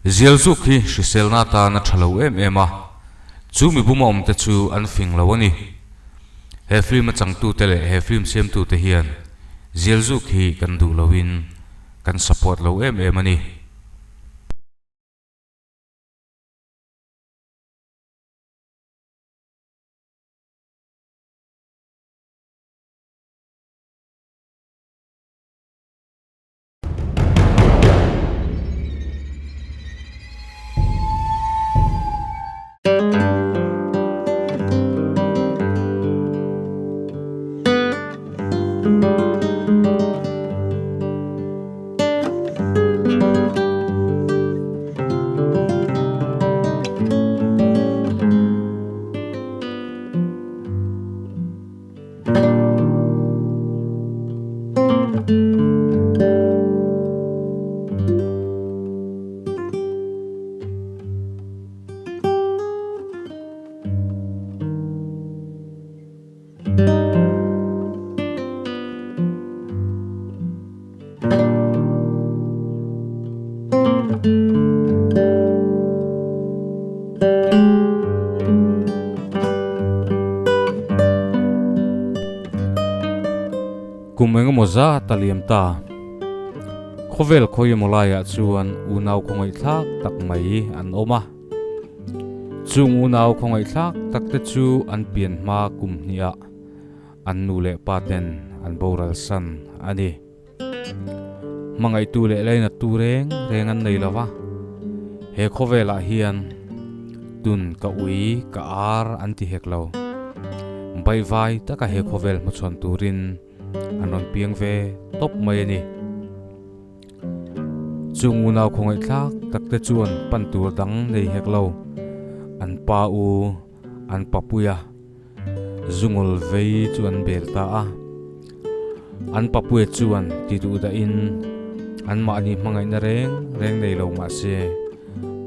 Zial zuk hi hriselna atan a tha lo em em a, chu mi buma awmte chu an fing lo a ni. He film a changtute leh he film siamtute hian zial zuk hi kan duh loin kan support lo em em a ni. Kum engemaw zat a liam ta. Khawvel khawi emaw laiah chuan unau khawngaihthlak tak mai an awm a. Chung unau khawngaihthlak tak te chu an pian hma kum hniah an nu leh pa ten an boral san a ni. Hmangaihtu leh lainattu reng reng an nei lo va, he khawvelah hian tun ka ui ka ar an ti hek lo. Baihvai taka he khawvel hmachhawn turin an rawn piang ve tawp mai a ni. Chung unau khawngaihthlak takte chuan pan tur dang nei hek lo, an pa u an papuia. Zungul vei chu an bel ta a, an papuia chuan ti duh dahin anmahni hmangaihna reng reng nei lo mah se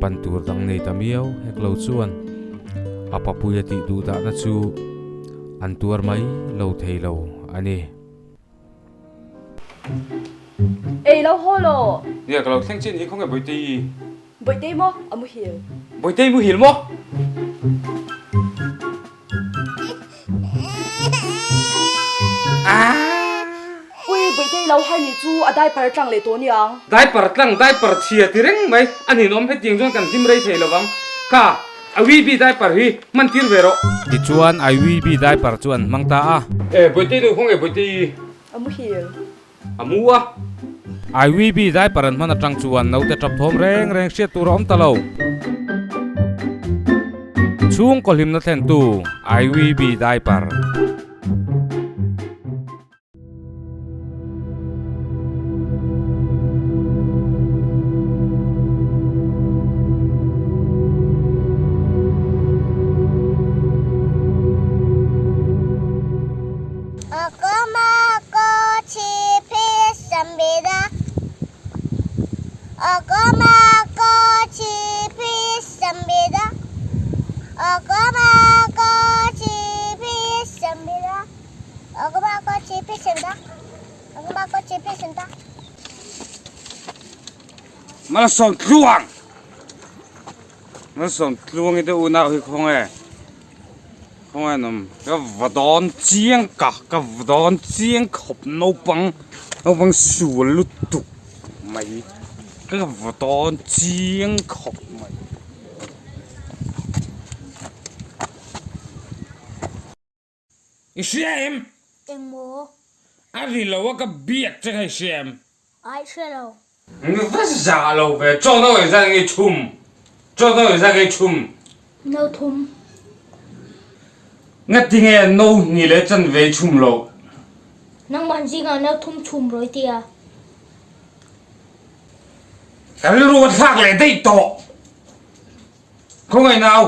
pan tur dang nei ta miau hek lo chuan a papuia tih duh dahna chu an tuar mai lo thei lo a ni. Ei lo haw law. Nia ka lo thleng chin hi khawnge Bawiteii? Bawitei maw? A muhil. Bawitei muhil maw? Ui, Bawitei lo har ni chu a diaper tlang leh tawh niang. Diaper tlang, diaper chhia ti reng mai. A ninawm hetiang chuan kan hlim rei thei lovang. Kha, a Weeby diaper hi hman tir ve rawh. Tichuan, a Weeby diaper chu an hmang ta a. E, Bawitei nu khawnge Bawitei? A muhil. A mu a. IVB diaper an hman atang chuan naute tap thawm reng reng hriat tur a awm ta lo. Chhungkaw hlimna thlentu IVB diaper. Malsawm tluang Malsawm tluang i te unau hi khawnge Khawngaih an awm ka va dawn chiang ka ka va dawn chiang khawp naupang naupang sual lutuk mai ka va dawn chiang khawp mai. I hria em? Engmaw? A ri lo a ka biak che kha i hria em? Ai hre lo. Ni va za lo ve, chaw no engzat nge i chhum? Chaw no engzat nge i chhum? No thum. Ngati nge no hnih leh chanve i chhum loh? Nangmah zingah no thum chhum rawih tia. Ka rilru a thlak leh daih tawh. Khawngaih nau.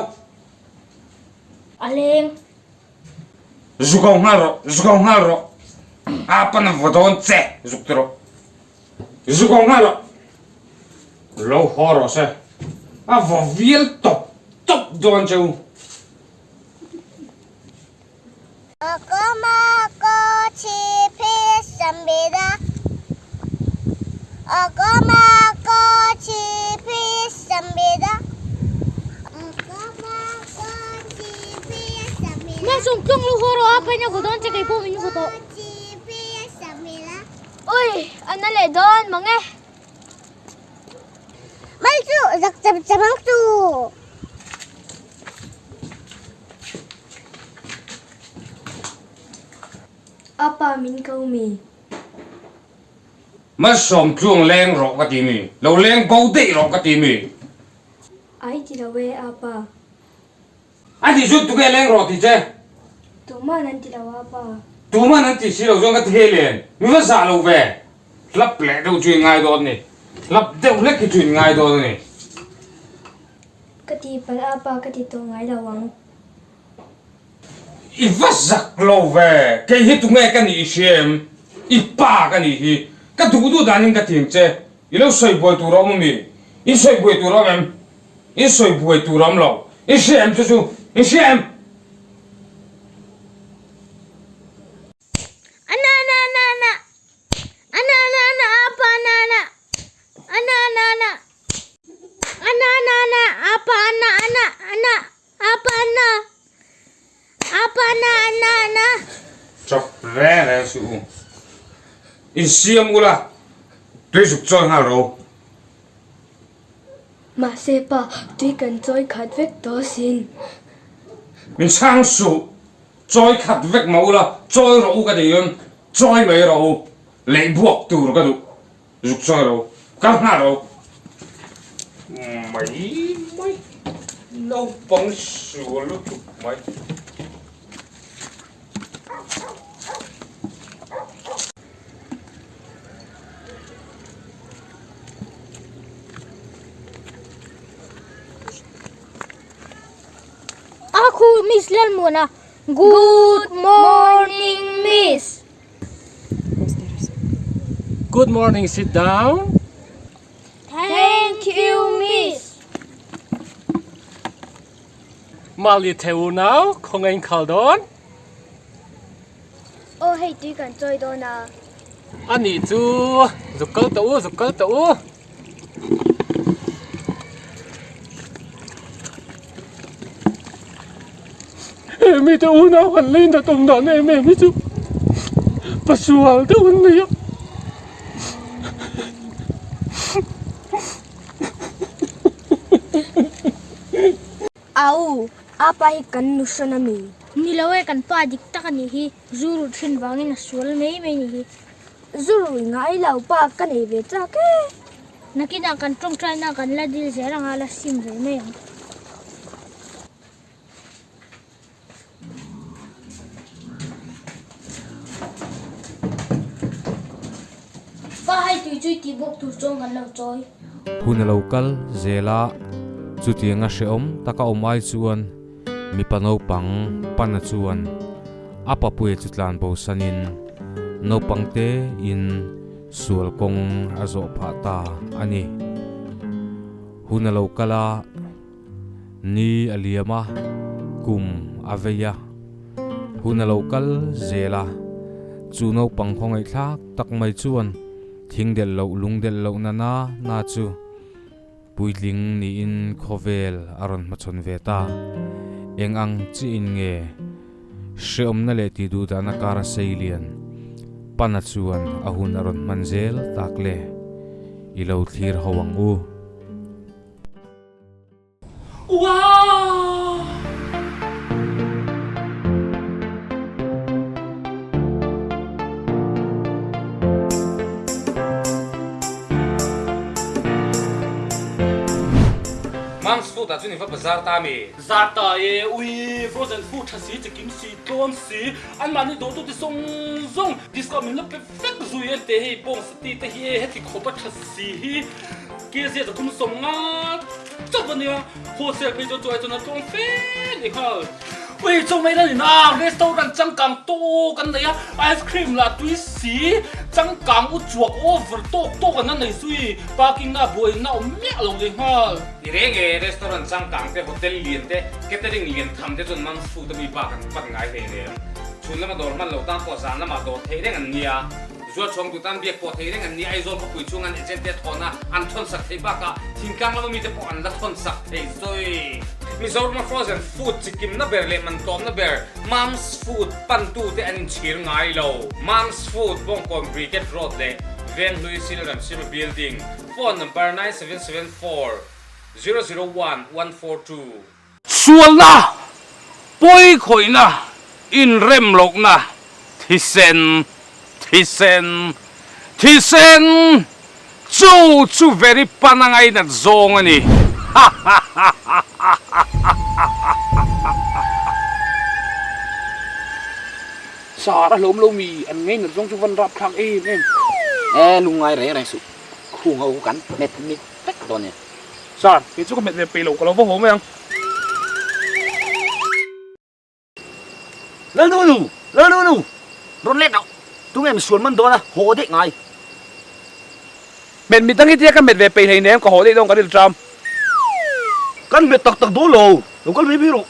A leng. Zuk ho nghal rawh, zuk ho nghal rawh. A pan a vaw dawn che, zuk ti rawh. Zuk ho nghal rawh. Lo haw rawh se. A vaw vial tawp tawp dawn che u. Ma sawm tlawng lo haw rawh a paina vaw dawn che kei pawh min vaw tawh. Ui a na leh dawn mang e. Mal chu zak cham cham ang chu. A pa min ko mi. Malsawm tluang leng rawh ka ti mi, lo leng bo daih rawh ka ti mi. Ai ti lo e a pa. A ti chu tuke leng rawh ti che. Tuman an ti lo a pa. Tuman an ti si lo chuan ka the len, mi va zah lo ve. Hlap leh deuh chu in ngai dawn ni, hlap deuh hlek hi chu in ngai dawn a ni. Ka ti palh a pa ka ti tawh ngai lo ang. I va zak lo ve, kei hi tunge ka nih i hria em? I pa ka nih hi, ka duh duh danin ka ti ang che, i lo sawi buai tur a awm ami? In sawi buai tur a awm em? In sawi buai tur a awm lo, i hria em chu chu, i hria em? Ana ana ana ana ana ana ana apa ana ana ana ana ana ana ana ana apa ana ana ana Apa na? Apa na na na? Chawp reng reng suh u. Insiam ula, tui zuk chawi nghal ro. Mahse pa, tui kan chawi khat vek tawh sin. Min chhang suh, chawi khat vek mah ula, chawi rawh u ka tih chuan chawi mai rawh u, lehbuak tur ka duh. Zuk chawi ro, kal nghal ro. Mai mai, naupang sual lutuk mai. A khu Miss Lalmuana, Good morning Miss. Good morning, sit down. Thank you, miss. Mali theu nau, khawngain khal dawn. Aw hei tui kan chawi dawn a. Ani chu zuk kal tawh u, zuk kal tawh u. He mite unau han lei nat awm dan em em hi chu pasual deuh an nei a. Au, apa hi kan nu hrawn a mi? Ni lo e, kan pa dik tak a nih hi. Zu rut hrin vangin a sual mai mai ni hi. Zu rui ngai lo pa ka nei ve chak e. Nakinah kan tawngtaina kan la dil zel anga la sim ve mai ang. Pa hei tui chu i tih bawk tur chuan kan lo chawi. Hun a lo kal zel a, chutianga hrehawm taka awm ai chuan Mipa naupang pana chuan a papuia chu tlan bosanin naupang te in sual kawng a zawh phah ta a ni. Hun a lo kal a, ni a liam a, kum a vei a. Hun a lo kal zel a, chu naupang khawngaihthlak tak mai chuan thing delh loh lung delh loh na na na chu Puitling niin khawvel a rawn hmachhawn ve ta. Eng ang chiin nge hreawmna leh tih duh dahna kara sei lian Pana chuan a hun a rawn hman zel tak le? I lo thlir ho ang u. Wow! Mom's food ah chuan i va bazar ta mi? Zar ta e, ui frozen food tha si, chikim si, tlawm si, anmahni dawh tu te zawng zawng discount min la pe vek zui en te hei bawng sati te hi e heti khawp a tha si hi kg 350 chauh a nia. Wholesale phei chuan chu ai chuan a tlawm fe ni nghal. Ui chu mai lan ina restaurant changkang tawk an nei a, ice cream lah tui si changkang u chuak over tawk tawk an la nei zui, parking na buai na awm miah lo leh nghal. Ni reng e, restaurant changkang te, hotel lian te, catering lian tham te chuan man food a mi bak an pan ngai hle nem. Chhun lama dawr hman lo tan pawh zan lamah dawr theih reng an nia. Zualchhawng duh tan biak pawh thei reng an ni. Aizawl khawpui chhung an agent te thawn a, an thawn sak theih bakah thingtlang lama mite pawh an la thawn sak thei zui. Mizorama frozen food chikimna ber leh mantlawmna ber Mom's Food pantute an inchhir ngai lo. Mom's Food, Bawngkawn Brigade Road leh Venghlui Silramsima Building, phone number 9774 001 142. Sualna, pawikhawihna, inremlohna, thisen, thisen, thisen, chu chu very pan a ngainat zawng a ni. Ha ha ha ha ha ha ha ha ha ha. Sar a hlawm lo mi an ngainat zawng chu van rap thlak em em. E lungngai reng reng suh, khung ho kan hmet mit vek dawn e. Sir, kei chu ka hmet ve peih lo, ka lo va haw mai ang. Lalnu nu! Lalnu nu! Rawn let loh! Tunge misual man dawn a, haw daih ngai. Hmet mit dang hi tia ka hmet ve peih hleinem, ka haw daih dawn ka ril ṭam. Kan hmet tak tak dawn lo, lo kal mai mai rawh.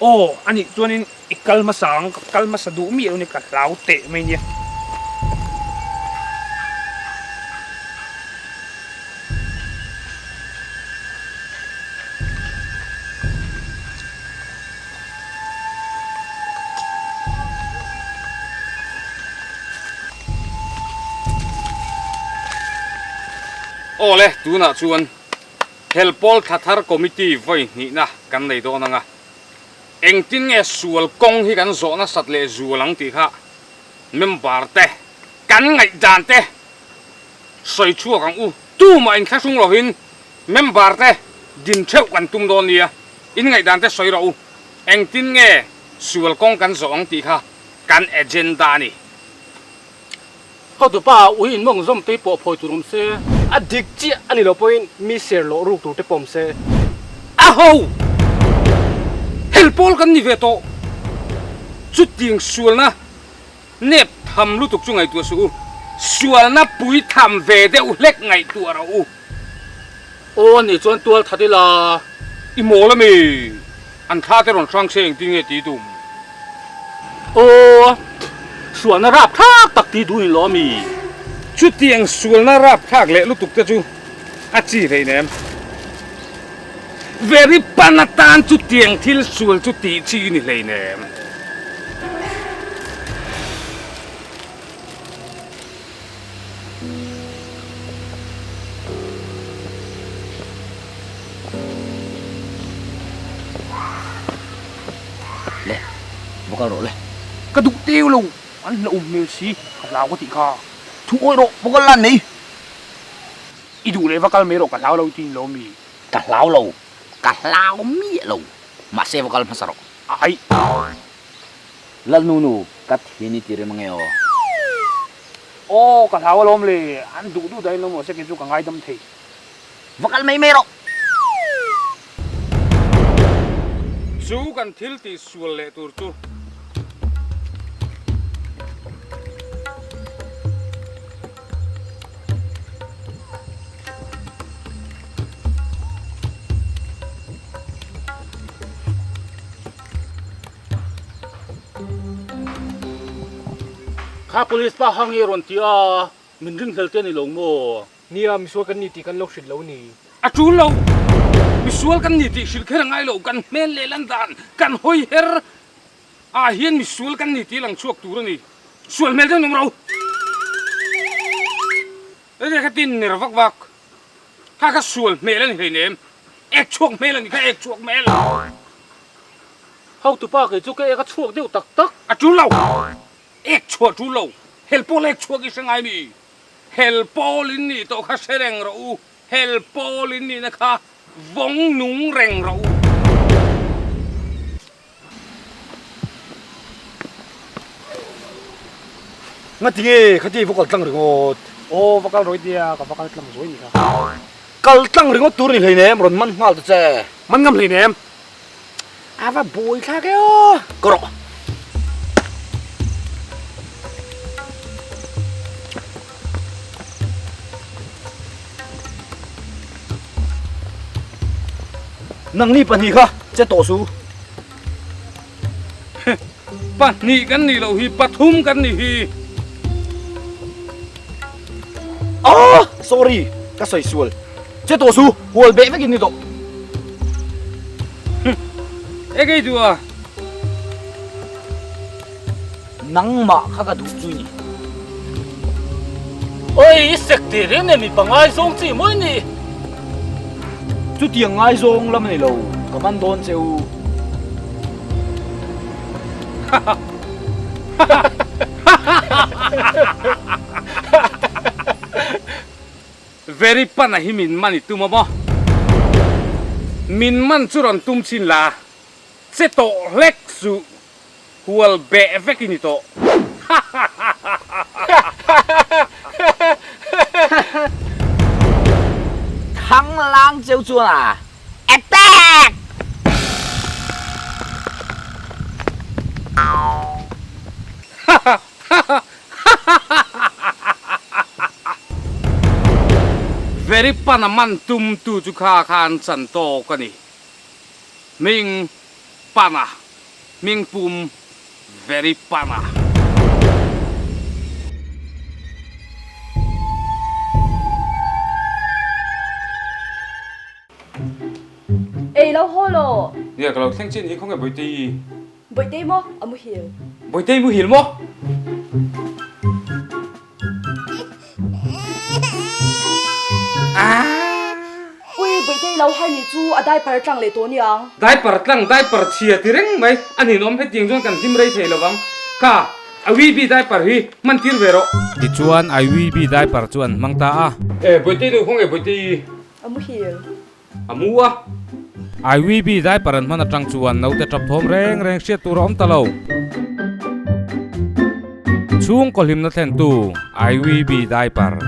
Aw, anih chuanin I kal hmasa ang, ka kal hmasa duh miah lo ni, ka hlau teh mai nia. Aw le, tunah chuan Helpawl Thla Thar Committee vawi hnihna kan nei dawn ang a. Engtin nge sual kawng hi kan zawh nasat leh zual ang tih kha member te kan ngaihdan te sawi chhuak ang u. Tumah inthlahrung lovin member te din theuh kan tum dawn nia, in ngaihdan te sawi rawh u. Engtin nge sual kawng kan zawh ang tih kha kan agenda a ni. Hotupa ui in mawng zawm te pawh phawi tur awm se. A dik chiah a ni lo pawhin mi ser loh ruk tur te pawh awm se. A ho! Hel pawl kan ni ve tawh. Chutiang sualna nep tham lutuk chu ngaihtuah suh u. Sualna pui tham ve deuh hlek ngaihtuah rawh u. Aw anih chuan tual that ila. I mawl ami? An thla te rawn hrang se engtin nge ti dum? Aw, sualna rapthlak tak ti duh in lo ami? Chutiang sualna rapthlak leh lutuk te chu a chi hleinem. Very pan atan chutiang thil sual chu tih chi ni hleinem. Le, va kal rawh le. Ka duh teu lo, an hlauh hmel si, ka hlau ka tih kha. Thu awih rawh, va kal lan mai. I duh leh va kal mai rawh, ka hlau lo i ti ni lo mi? Ka hlau lo, ka hlau miah lo, mahse va kal hmasa rawh. Ai. Lalnu nu, ka thin i ti rem ange aw. Aw, ka hlau alawm le, an duh duh dahin lo maw se kei chu ka ngaidam thei. Va kal mai mai rawh. Chu kan thil tih sual leh tur chu. Kha police pa hang i rawn ti a, min ringhlel te a ni lo maw? Nia, misual kan ni tih kan lo hrilh lo ni. A tul lo, misual kan ni tih hrilh kher a ngai lo, kan hmel leh lan dan, kan hawi her ah hian misual kan ni tih lang chhuak tur a ni. Sual hmel deuh nawm ro. Enge kha tin ner vak vak. Kha kha sual hmel a ni hleinem, ek chhuak hmel a ni kha, ek chhuak hmel. Hotupa kei chu ka ek a chhuak deuh tak tak. A tul lo, ek chhuah tul lo, hel pawl ek chhuak i hre ngai mi? Hel pawl in nih tawh kha hre reng rawh u, hel pawl in nihna kha vawng nung reng rawh u. Ngatinge khati va kal tlang ringawt? Aw va kal rawih tia ka va kal tlang zuai ni kha. Kal tlang ringawt tur ni hleinem rawn man nghal ta che. Man ngam hleinem. A va buai thlak e aw. Ka rawh. Nangni pahnih kha che tawh su. Pahnih kan nih loh hi, pathum kan nih hi. Ah! Sorry! Ka sawi sual. Che tawh su, hual beh vekin ni tawh. Eng ei duh a? Nangmah kha ka duh chu i ni. Oi, i sek tih reng nen mipa ngaizawng chi mawi ni. Chutiang ngaizawng lam a ni lo, ka man dawn che u. Very pana hi min man i tum a maw? Min man chu rawn tum chin la, che tawh hlek suh. Hual beh vek i ni tawh. Thanglang cheu chuan a attack! Very pan a man tum tu chu kha khan chan tawk a ni. Hming pana. Hming pum very pana. Ei lo haw law. Nia ka lo thleng chin hi khawnge Bawihtei? Bawihtei maw? A muhil. Bawihtei muhil maw? Ui, Bawihtei lo har nih chu a diaper tlang leh tawh niang. Diaper tlang, diaper chhia ti reng mai. A ninawm hetiang chuan kan hlim rei thei lovang. Kha, a Weeby diaper hi hman tir ve rawh. Tichuan, a Weeby diaper chu an hmang ta a. E, Bawihtei nu khawnge Bawihtei? A muhil. A mu a. IVB diaper an hman atang chuan naute tap thawm reng reng hriat tur a awm ta lo. Chhungkaw hlimna thlentu IVB diaper.